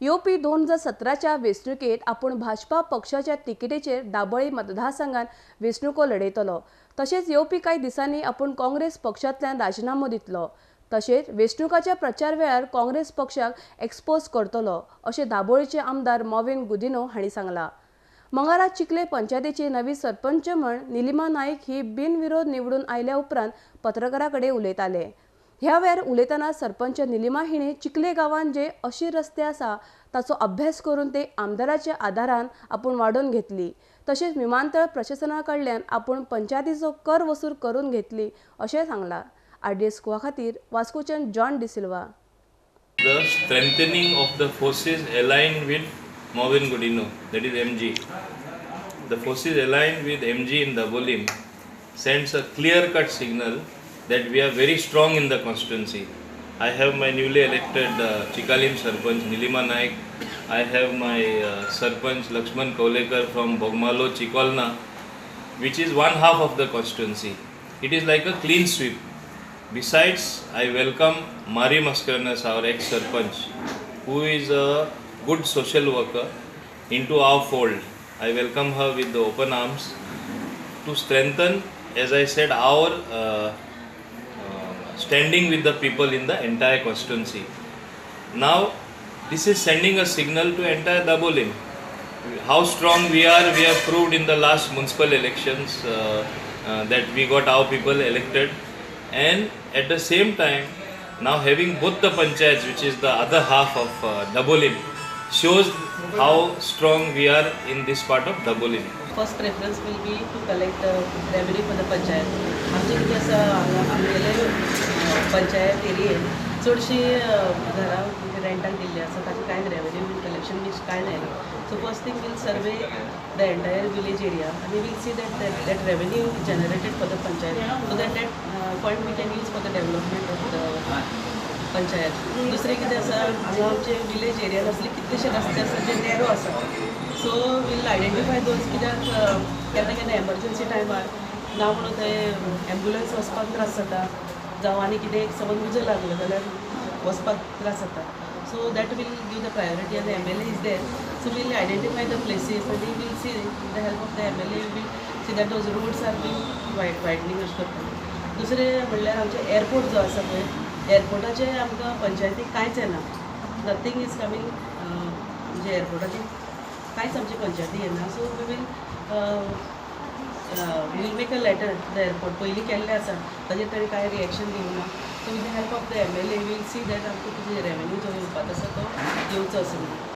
येवपी 2017च्या वेंचणुकेंत आपूण भाजपा पक्षाच्या तिकेटीचेर दाबोळी मतदारसंघात वेंचणुको लढयतलो. तशेंच येवपी कांय दिसांनी आपूण काँग्रेस पक्षांतल्यान राजिनामो दितलो. तशेंच वेंचणुकाच्या प्रचार वेळार काँग्रेस पक्षाक एक्सपोज करतलो अशें दाबोळीचे आमदार मॉविन गुदिन्हो हांणी सांगलां. मंगळारा चिखले पंचायतीची नवी सरपंच म्हण निलिमा नाईक ही बिनविरोध निवडून आयल्या उपरांत पत्रकारां कडेन उलयताले. ह्या वेळार उलयतना सरपंच निलिमा हिणे चिखले गांवांत जे अशीर रस्ते आसा ताचो अभ्यास करून ते आमदाराच्या आदारान आपूण वाडोवन घेतली. तशेंच विमानतळ प्रशासना कडल्यान आपूण पंचायतीचो कर वसूल करून घेतली अशें सांगलां. आरडीएस गोवा खातीर वास्कोच्यान John D'Silva. The strengthening of the forces aligned with Mauvin Godinho, that is MG. The forces aligned with MG in Dabolim sends a clear-cut signal that we are very strong in the constituency. I have my newly elected Chikalim Sarpanch Nilima Naik. I have my Sarpanch Lakshman Kaulekar from Bogmalo, Chicolna, which is one half of the constituency. It is like a clean sweep. Besides, I welcome Mari Mascarenhas, our ex-Sarpanch, who is a good social worker, into our fold. I welcome her with the open arms to strengthen, as I said, our standing with the people in the entire constituency. Now, this is sending a signal to entire Dabolim. How strong we are, we have proved in the last municipal elections that we got our people elected. And at the same time, now having both the panchayats, which is the other half of Dabolim, shows how strong we are in this part of Dabolim. First preference will be to collect the revenue for the panchayat. आमचे कितें आसा हांगा आमगेले पंचायत एरियेन चडशी घरां रेंटाक दिल्ली आसा, ताचें कांय रेवेन्यू कलेक्शन बी कांय जायना. So first thing, we'll survey the entire village area आनी we'll see that revenue generated for the panchayat, so that that fund we can use for the development of the panchayat. दुसरें कितें आसा, हांगा आमचे village एरियान असले कितलेशे रस्ते आसा जे नॅरो आसा. सो वील आयडेंटिफाय those, कित्याक केन्ना केन्ना एमर्जन्सी टायमार ना म्हणून थंय एम्बुलन्स वचपाक त्रास जाता, जावं आनी कितें एक समज उजो लागलो जाल्यार वचपाक त्रास जाता. So that we'll give the priority आनी MLA is there, so we'll identify the places आनी we'll see the help of the MLA, we'll see that those roads are being widening अशें करता. दुसरें म्हणल्यार आमचें एअरपोर्ट जो आसा पळय, एअरपोर्टाचें आमकां पंचायतीक कांयच येना, नथींग is coming. म्हणजे एअरपोर्टाचें कांयच आमचे पंचायती येना. So we will make a letter the airport. पयलीं केल्लें आसा, ताजेर ताणें कांय रिएक्शन दिवना. So with the help of the MLA we'll see that आमकां तुजें रेवेन्यू जो येवपाक आसा तो येवचो असो म्हणून.